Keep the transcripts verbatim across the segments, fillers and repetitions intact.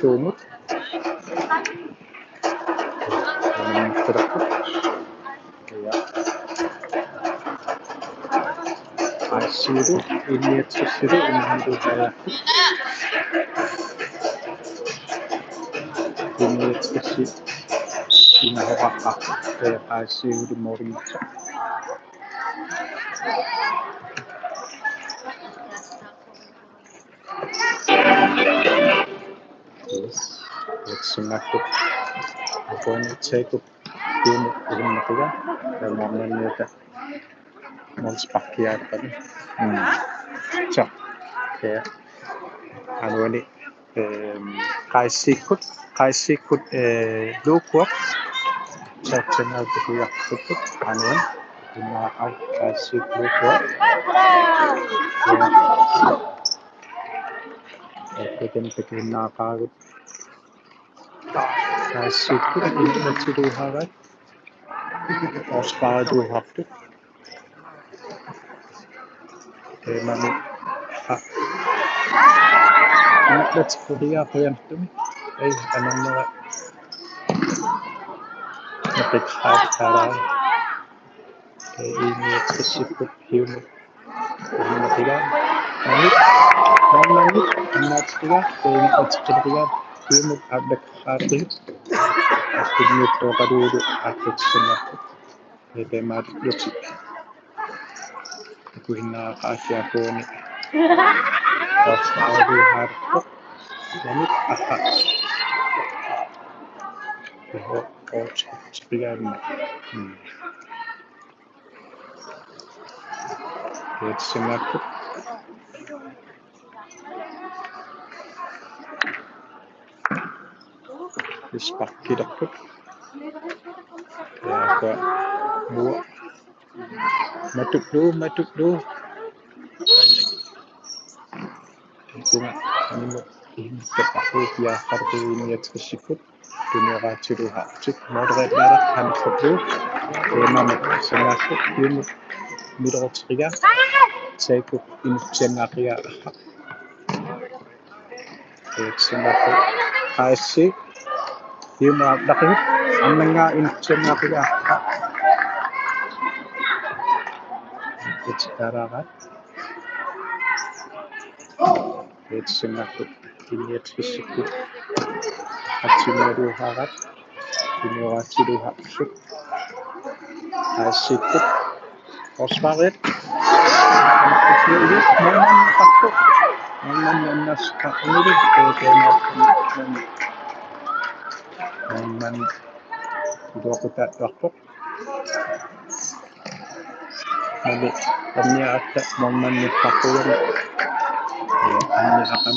Tuumut. Unammikkut. Ja. Aisiilu, N niogtresilu, unammikkut. N niogtres, N niogtres, aisiilu, målimiittoq. Yes. Etsinngakkut. Apuani Jacob. Tiimi uhunnaqia. Tamammanniata. Målsparkiaatani. Mm. Så. Ja. Anuani, øhm, Qaisiikkut, Qaisiikkut, øh, Luukuat. Så tænker jeg, det kunne jeg putte. Anuani. Imaaqai Qaisiikkut Luukuat. Ja. Takuinnaq takuinnaqaagut. Qaisiikkut inatsilluarpaat. Forsvarertuarput. Taamaammat. Ha. Inatsilluarpaat qujanartumik. Ei, ananera. Napik haatara. N niogtresikkut Hiumut. Uhunnaqia. Mami. Mami. Annaatiga. N niogtresikkut Hiumut aallakaatitut. Aappaluugaluarlugu aallakaatitut. Taamaattuutit. Takuinnaqaasiapuuni. Tassaaruhaarpoq. Mami. Aha. Oho. Oho. Tipigaanna. Hmm. Etsinngakkut. Sparkilerput. Taava. Muu. Matullu, matullu. Tunga. Animo. Ihmikkapahuupiaqqartuiniatsikkut. Tunioraatiluha. Tik modereernerat haniffatlu. Taamaammat sangaassu Hiumut mileruteqia. Jacob inutsianngaqia. Etsinngakkut. Qaisiik. Hiumut aallaqihut. Arnanngaa inutsianngaqia. Etsikkut. Etsinngakkut N niogtresikkut. Atsinngaruhaarput. Tunioraatiluha. Qaisiikkut. Forsvaret. Målmand. Målmand. Målmand. Målmand. Målmand. Iluaqutaattuarpoq. Mami, anniaatta målmandippakkuugami. Anniaaqan.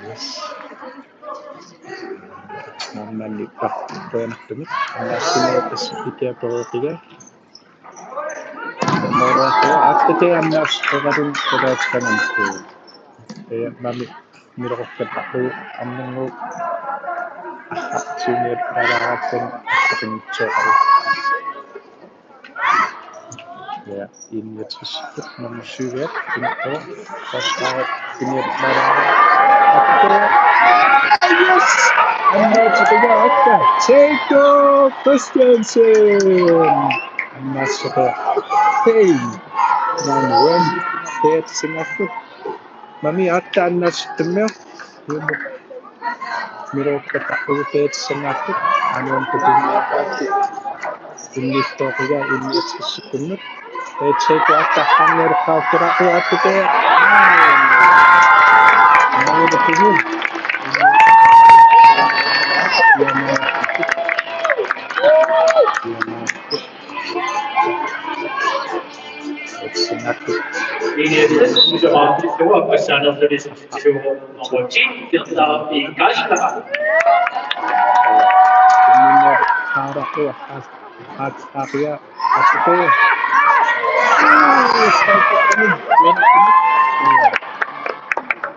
Yes. Målmandippakkuugaluartumik. Annaassinnaavoq tassa ikiapereeqqiga. Målmandi aatsaat annaassuteqarluni qulaatsanamku. Ee, Mami. Milerukkattarlugu arnannguup. Aha, siuniat nalaaraatsan assigiinngitsoorlugu. Ja, N niogtresikkut nummer syv, Pinto. Forsvaret, siuniat nalaaraat. Yes! Annaassuteqarluni. Jacob Christiansen. Annaassuteqarluni. Hey. Nummer one. Etsinngakkut. Mami aatsaat annaassuteqarluni. Milerukkattarlugu Etsinngakkut. Anuan putunniaqaatti. Innittooqiga inniatsisikkunnut. Etsikkut aatsaat annaassuteqarluni. Aatsaat. Aamma. Etsinngakkut.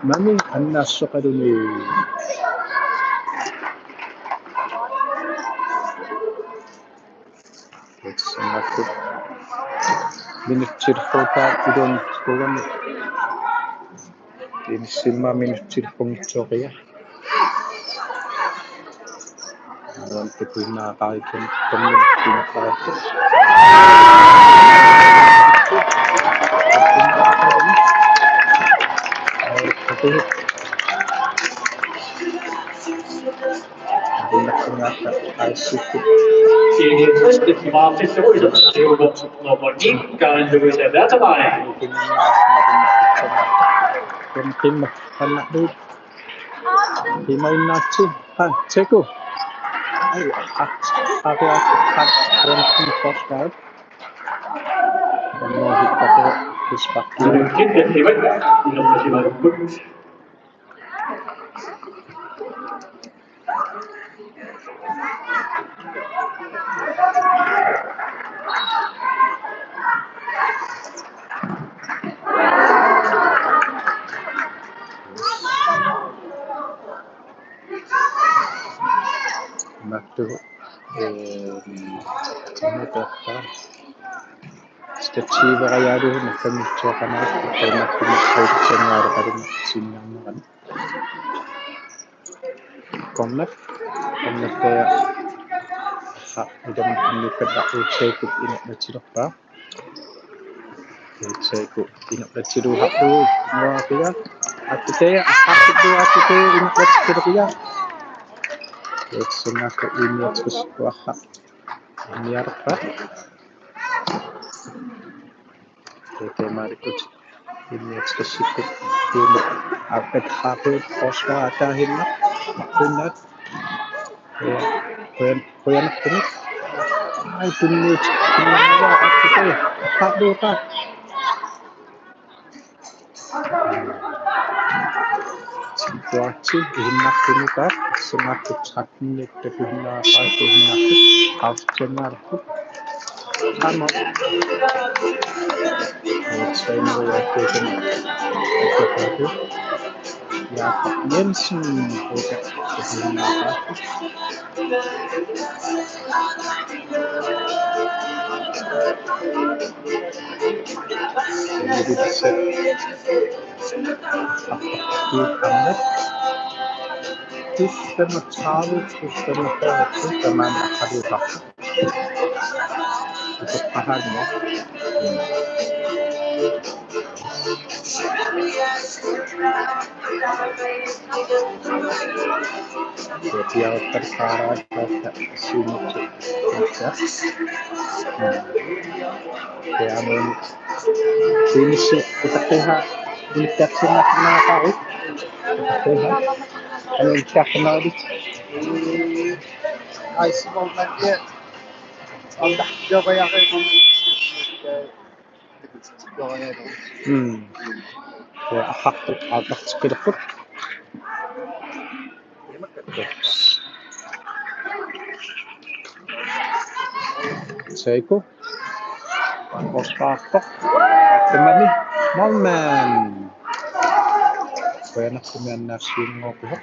Mami annaassuteqarluni. Etsinngakkut. Minutsit kota idun kugan. Inissimma minutsit punngitsooriarput. Aamma takuinnaqaaq ikan tammin pinnaqqaarput. Nummer ni, Karen Louise Attermeier. Qimma, qimma, qanna, du. Qimma innaatsi. Ha, Tseko. Ai, ha, ha, ha, ha, ha, ha, ha, ha, ha. Qanna hittaqu, frispark. Nummer ni, Karen Louise Attermeier. Mattu, eh, mattu. Stativerajaalu nakkamitsuaqanaat, qimma qimma qautsangaalu qalimmut sinnarnerani. Corner, corner taava. Ha, idamut tunniukkata Utsaiku inertilerpaa. Utsaiku inertiluuharlugu nuaqiga. Attutea, attutea, attutea inertileqiga. Utsaiku inertilerpaa. Niarpa. Taamaalikkut. Immikkussikkut. Tiimu. Aappat haaput. Osma ataahinna. Kunnat. Kujan, kujan, kujan. Ai, tunniut. Tunniut. Haaput. Tuatsi, ihinnartunuka, sungakkut trettenit, takuhinnaqaat, ihinnartut, qautsangaalu. Qamo. Utsaiku, Jakob Jensen, takuhinnaqaat. Tiauttarpaaraat taassa siunissaq. Taamani siunissaq utaqqinna ulikkaarsinnaaqaaq. Utaqqinna ulikkaarsinnaaqaaq. Ai, Simon, man, ja. Om der, der var jeg rigtig. Mm. Ja, aqqartut aallartikkilerput. Seiko. Ospaartoq. Tamanna. Målmand. Qujanartumik annaassuinngorpihoq.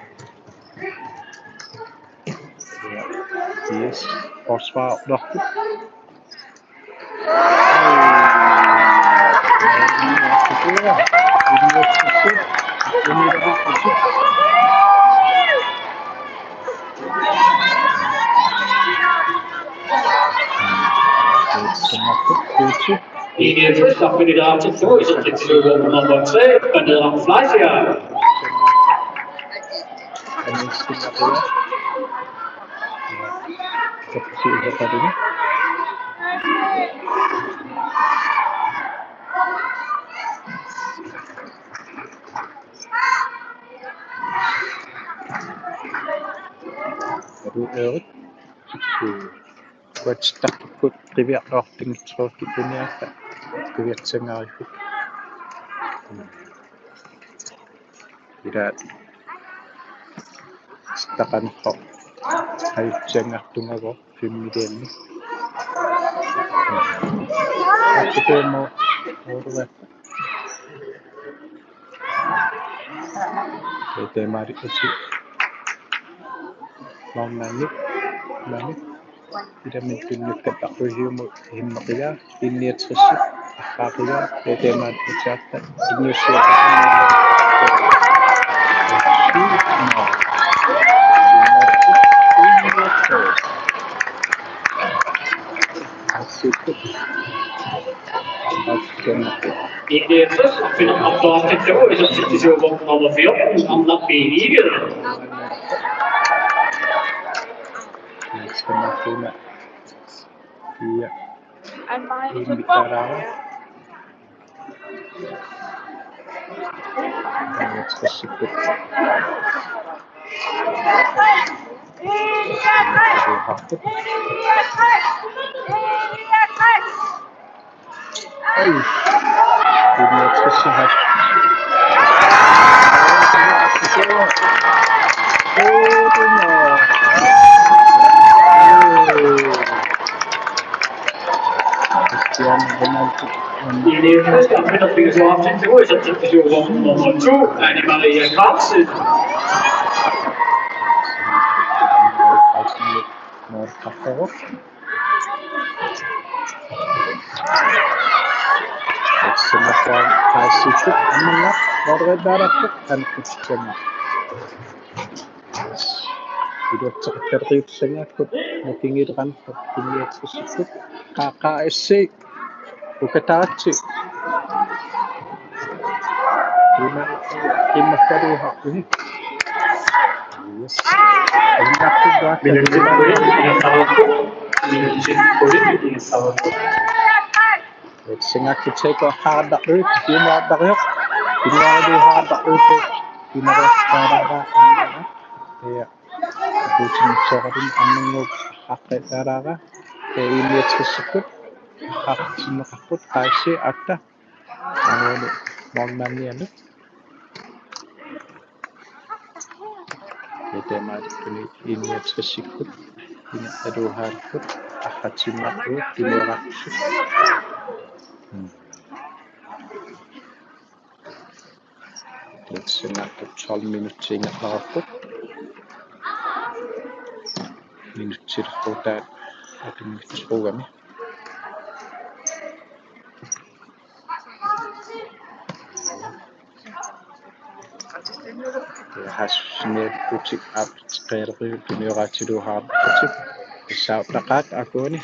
Ja. Yes. Forsvar. Nummer tre, Pernille Fleischer. Uatsittaarpugut qiviarluartinngitsoortut uniarta qiviatsangaripput. Ila taqanippoq ajutsianngortungaatsiarpoq filmilianni. Attuteemo oruat. Taamaalikkut. Maannalu. Maannalu. Ilami tunniukkattaarpugut ihimmaqqigaa, inniatrissi, arraaqigaa, taamaalikkut, inniussiaq. Nummer fjorten, Arnaq Egede. Næste mål, fire. Ej, mig. Inuit taalaarput. Inuit taalaarput. Oj. Inuit taalaarput. Oj. Kristian Ronaldo. Nummer to, Anne Marie Carlsen. Målmand. Sumaqquan paasissutsit aamma målmandillu aneqqutissanngilaq. Iluatseqattaleqiullugit nakinngilaq inuiaqatigiit. Qa-, Q S C. Ukataatsi. Ima, imakkaliuha. Yes. Minutsit qulit ingerlareerput. Minutsit qulit ingerlareerput. Singakku teko harda. Ima harda. Ima harda. Ima harda. Ja. Putin soqatin ammannguup aqqattaaraara. Ee, inuiaqatigiikkut. Aqqineqarput Q S C atta. Anuani målmandianut. Ee, taamaalilluni inuiaqatigiikkut. Ina aluhaarput. Aqatsinnarput. Inuiaqatigiit. Hmm. Tassanngaarput tolv minutsit ingerlareerput. Minutsit quutaat atunngitsiarami. Hasuniaputik aappateqqiarput inuiaqatigiit aappatik. Saavutaqaat akuani.